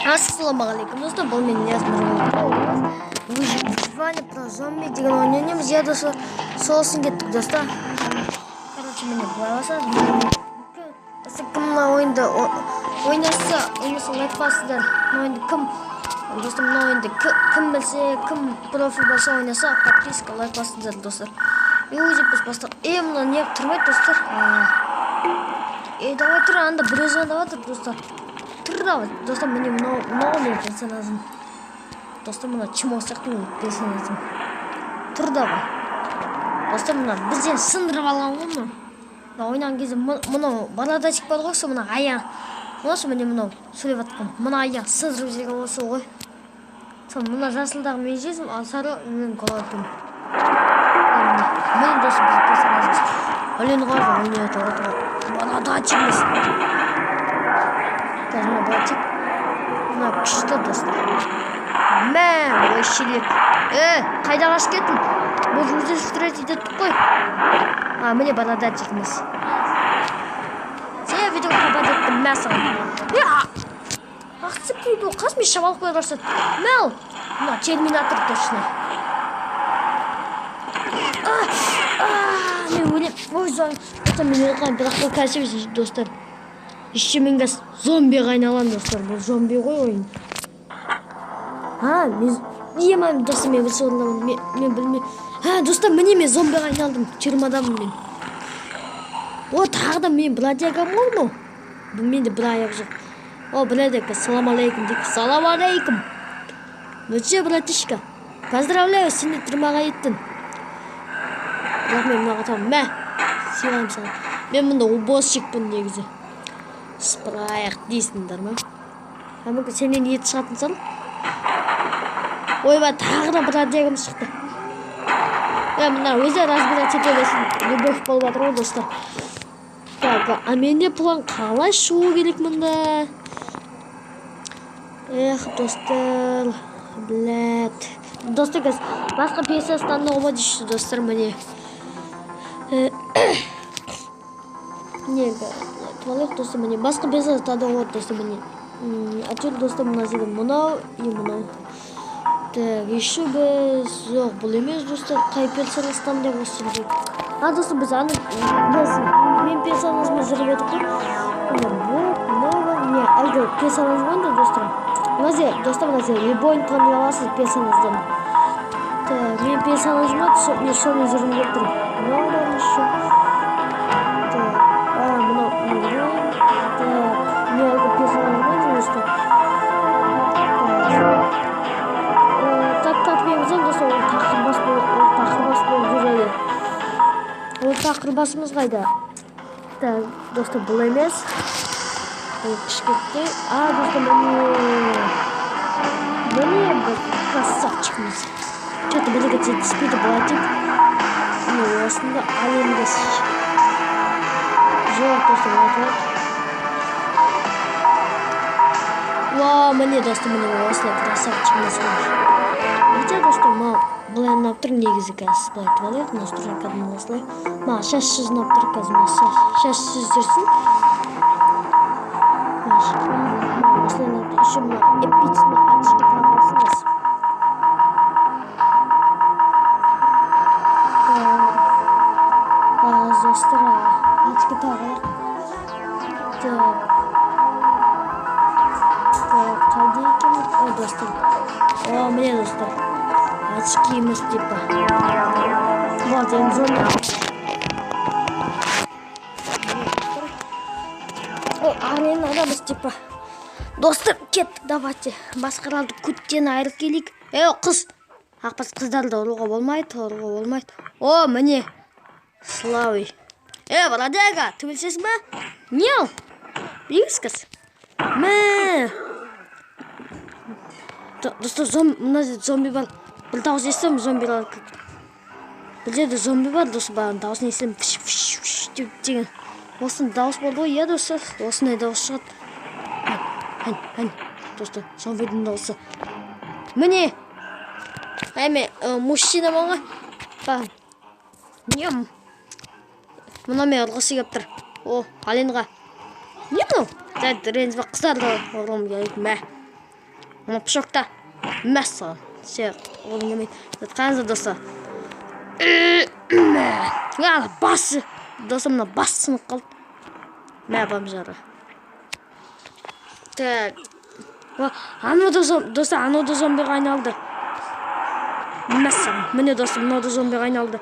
Ассалаумағалейкум достар, бұл мен Ильяс Нұрғалиев. Выживание про зомби деген ойын ойнаймыз. Иә достар, сосын кеттік достар. Короче, міне былай басасыз. Кім мына ойынды ойнаса, лайк басыңдар. Мына ойынды кім, достар, мына ойынды кім білсе, кім профи болса ойнаса, подписка, лайк басыңдар достар. И өзі біз бастық. Мына не тұрмайды достар. Давай тұр, анда біреу звондап жатыр достар. Тұр давай, достар, міне мынау менің персонажым. Достар, мына чмо сияқты менің персонажым. Тұр давай. Достар, мына бізден сындырып алған ғой мынау. Мына ойнаған кезде мынау бородачик бар ғой, сол мына аяқ. Осы міне мынау сөйлеп жатқан. Мына аяқ сындырып жіберген осы ғой. Сол мына жасылдағы мен жезім, ал сары мен голодым. Міне достар, біздің персонажымыз. Ален ғажы ойнап жатыр. Бородачигіміз. Қазір мына бородачик. Мына күшті достар. Мә, ой шелек. Қайда қашып кеттің? Бұл өзі встретить еттік қой. А, міне бородачигіміз. Сен видео хабар еттім, мә саған. Ақсы приду, қас мен шабалық қоя барсат. Мәл, мына терминатор точно. Мен өлем. Ой, зомби. Мен өліп бірақ бұл кәсіп достар. Еще мен қазір зомбиға айналамын достар. Бұл зомби ғой ойын. Мен емам достар, мен бір орындамын. Мен білмей. Достар, міне мен зомбиға айналдым. Тюрьмадамын мен. О, тағы да мен бродягам ғой мынау. Менде бір аяқ жоқ. О, бродяга, салам алейкум дейік. Салам алейкум. Ну че, братишка, поздравляю, сені тюрьмаға еттің. Бірақ мен мынаға табамын. Мә, сыйлаймын саған. Мен мұнда уборщикпін негізі. Спрайық дейсіңдер ма? Мүмкін сенен ет шығатын шығар. Ойбай, тағы да бродягам шықты. Мына өзі разбираться ете берсін. Любовь болып жатыр ғой достар. Так, а менде план қалай шығу керек мұнда? Эх, достар, блядь. Достар, қазір басқа персонаж таңдауға болады еще достар, міне. Не, туалет достар, міне басқа персонаж таңдауға болады достар, міне. Әйтеуір достар, мына жерде мынау и мынау. Так, еще біз жоқ, бұл емес достар, қай персонаж таңдауға осы жерде? Достар, біз аны, біз мен персонажымыз жүріп едік қой. Міне бұл, мынау бар, не, әлгі персонаж ғой енді достар. Мына жерде, достар, мына жерде любойын таңдай аласыз персонаждан. Так, мен персонажыма мен сонымен жүргім келіп тұр. Мынау бар еще. Так, мынау, мынау. Так, мен әлгі персонажым ғой енді достар. Так, так, мен білсем, достар, ол тақырбас болып, ол тақырбас болып жүреді. Ол тақырбасымыз қайда? Так, достар, бұл емес. Ол кішкентай. Достар, міне. Міне бір красавчигіміз. Чё-то бірге жетіспейді былай тек. Міне осында әлемде жоқ, достар, былай тұрады. Уа, міне, достар, міне осылай красавчигіміз бар. Видите, достар, мынау былай ұнап тұр негізі қазір. Былай айтып алайық, мына стройкадан осылай. Маған шашсыз ұнап тұр қазір, мына шашсыз жүрсін. Маған осылай ұнап тұр. Еще мына эпичный очки тағып алсын қазір. Достар, очки тағайық. Так. Так, қайда екен? Ой, достар. О, міне, достар. Очки емес типа. Вот, енді зомби. О, аренадамыз типа. Достар, кеттік, давайте. Басқаларды көттен айырып келейік. Қыз. Ақбас қыздарды ұруға болмайды, ұруға болмайды. О, міне. Славый. Бродяга, ты білсесің ба? Не ол? Білесіз қыз? Мә. Достар, мына жерде зомби бар. Бір дауыс естідім, зомбилар. Бұл жерде зомби бар, достар, бағана дауысын естідім. Фш, фш, фш деп деген. Осындай дауыс болды ғой, иә, достар? Осындай дауыс шығады. Ән, ән, ән. Достар, зомбидің дауысы. Міне. Әме, мужчина ғой. Ба. Не? Мына мен ұрғысы келіп тұр. О, Аленға. Не мынау? Ренжіме, қыздарды ұрғым келеді, мә. Мына пышақта. Мәссаған. Все, оғым келмейді. Қараңыздар, достар. Мә, басы. Достар, мына бас сынып қалды. Мә, бомжара. Так. Анау да достар, анау да зомбиға айналды. Мәссаған. Міне, достар, мынау да зомбиға айналды.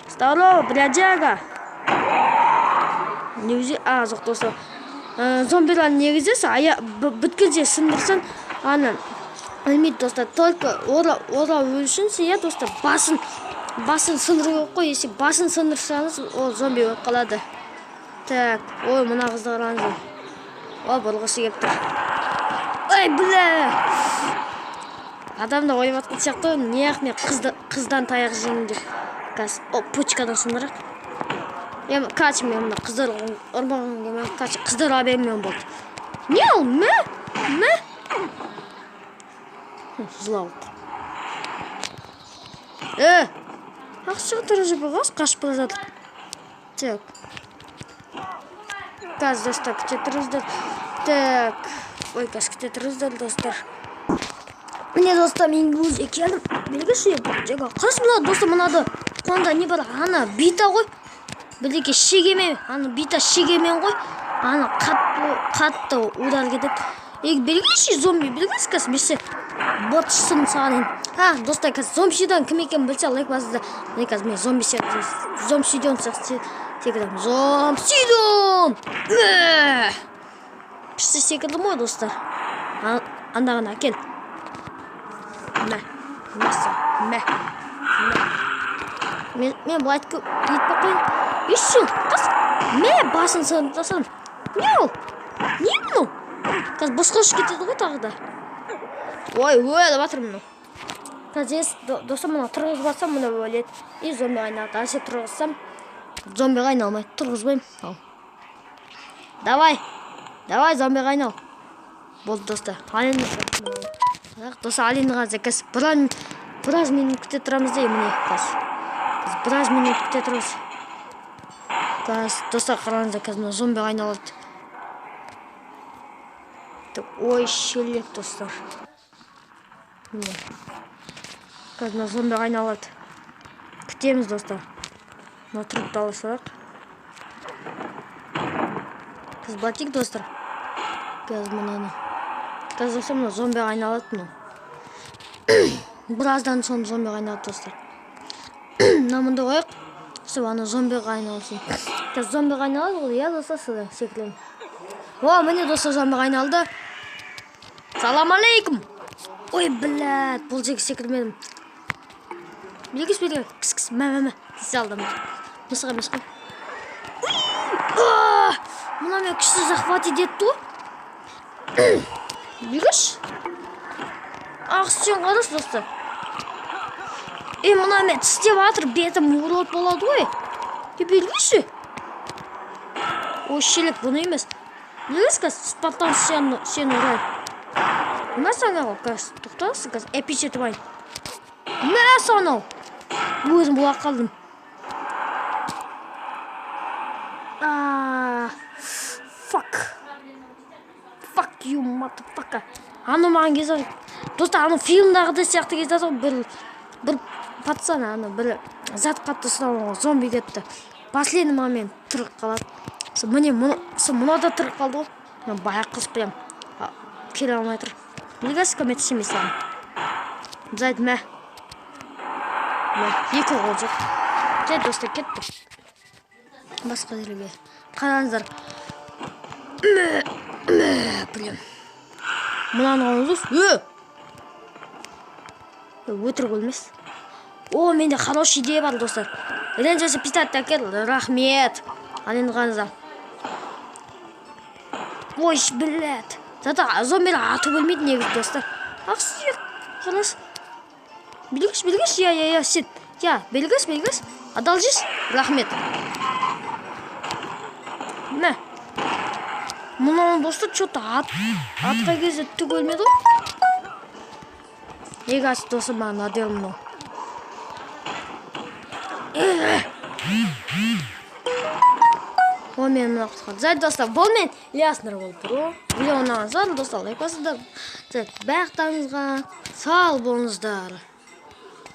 Здорово, бродяга. Негізі, а, жоқ, достар. Зомбилар негізі бүткіл жер сындырсаң, аны өлмейді, достар. Только ора өлсін, иә, достар, басын сындыру керек қой. Если басын сындырсаңыз, ол зомби болып қалады. Так, ой, мына қызды қараңыздар. О, бұрғысы келіп тұр. Ой, бля! Адамдар ойлап жатқан сияқты, неғып мен қыздан таяқ жеймін деп. Қазір, о, почкадан сындырайық. Е, короче, мен мына қыздар ұрмағым келмей, короче, қыздар ұра бермеуім болды. Не ол, мә? Мә? Жылауық. Ақшаға тұра жіберіп қашып бара жатыр. Так. Қазір, достар, күте тұрыңыздар. Так. Ой, қазір күте тұрыңыздар, достар. Міне, достар, мен өзі келдім. Белгісі, қарашы, мына, достар, мынады. Қолында не бар? Ана бита ғой. Бірдеңе шегемен, ана бита шегемен ғой. Ана қатты, қатты удар кетеді. Егер белгісі зомби, белгісі қазір бесе бот сын саған. Ha, достар, қазір зомбидан кім екенін білсе, лайк басыңыздар. Міне, қазір мен зомби сияқты, зомбидон сияқты секіремін. Зомбидон! Күшті секірдім ғой, достар. Андағын әкел. Мә, мә, мә, мә. Мен былай етіп қояйын. Еще, қыз, мә, басын сындырып тастадым. Не ол? Не мынау? Қазір босқа ұшып кетеді ғой тағы да. Ой, өліп жатыр мынау. Қазір достар, мына тұрғызып алсам, мына өледі. И зомбиға айналады. Ал сен тұрғызсам, зомбиға айналмайды. Тұрғызбаймын. Ал. Давай. Давай, зомбиға айнал. Болды, достар. Ал енді достар, ал енді қазір біраз минут күте тұрамыз да, міне қазір. Қазір біраз минут күте тұрамыз. Қазір, достар, қараңыздар, қазір мына зомбиға айналады. Так, ой, шелек, достар. Міне. Қазір мына зомбиға айналады. Күтеміз, достар. Мына трупты ала салайық. Қазір былай достар. Қазір мынаны. Қазір, достар, мына зомбиға айналады мынау. Біраздан соң зомбиға айналады, достар. Мына мында қояйық. Сол ана зомбиға айналсын. Қазір зомбиға айналады ғой, иә, достар, сізді секіремін. О, міне, достар, зомбиға айналды. Салам алейкум. Ой, блядь, бұл жерге секірмедім. Белгіс, белгі. Кіс, кіс, мә, мә, мә. Тисе алдым. Мысық емес қой. Мына мен күшті захватить етті ғой. Белгіш? Ах, сен қарашы, достар. Е, мына мен тістеп жатыр, бетім урод болады ғой. Е, белгіші? Ой, шелек, бұны емес. Белгіш, қазір спартан сені ұрайын. Мә саған ғой, қазір тоқтаңызшы, қазір эпич етіп алайын. Мә саған. Өзім бұлақ қалдым. Fuck. Fuck you, motherfucker. Аны маған кезі, достар, аны фильмдағыдай сияқты кезі ғой, бір пацан, аны бір зат қатты ұстаған зомби кетті. Последний момент тіріп қалады. Сол, міне, мұны, сол мына да тіріп қалды ғой. Мына баяғы қыз прям, келе алмай тұр. Неге көмектесемей саған? Зайд, мә. Мә, екі қол жоқ. Жай, достар, кеттік. Басқа жерге. Қараңыздар. Мә, мә, прям. Мынаны қараңыздар. Е! Өтірік өлмес. О, менде хороший идея бар, достар. Ренжесі пистолет әкел, рахмет. Ал енді қараңыздар. Ой, блядь. Зато зомбилер атып өлмейді негізі, достар. Ах, сүйек. Қараңыз. Білгіш, білгіш, я, я, я, сен. Я, білгіш, білгіш. Одолжишь? Рахмет. Мә. Мынаны, достар, чё-то атқа кезде түк өлмеді ғой. Неге ас, достар, маған надоел мынау. О, мені мынау құтқарды. Жарайды, достар, бұл мен, Ильяс Нұрбол Про. Видео ұнаған соң, достар, лайк басыңдар. Барлықтарыңызға сау болыңыздар.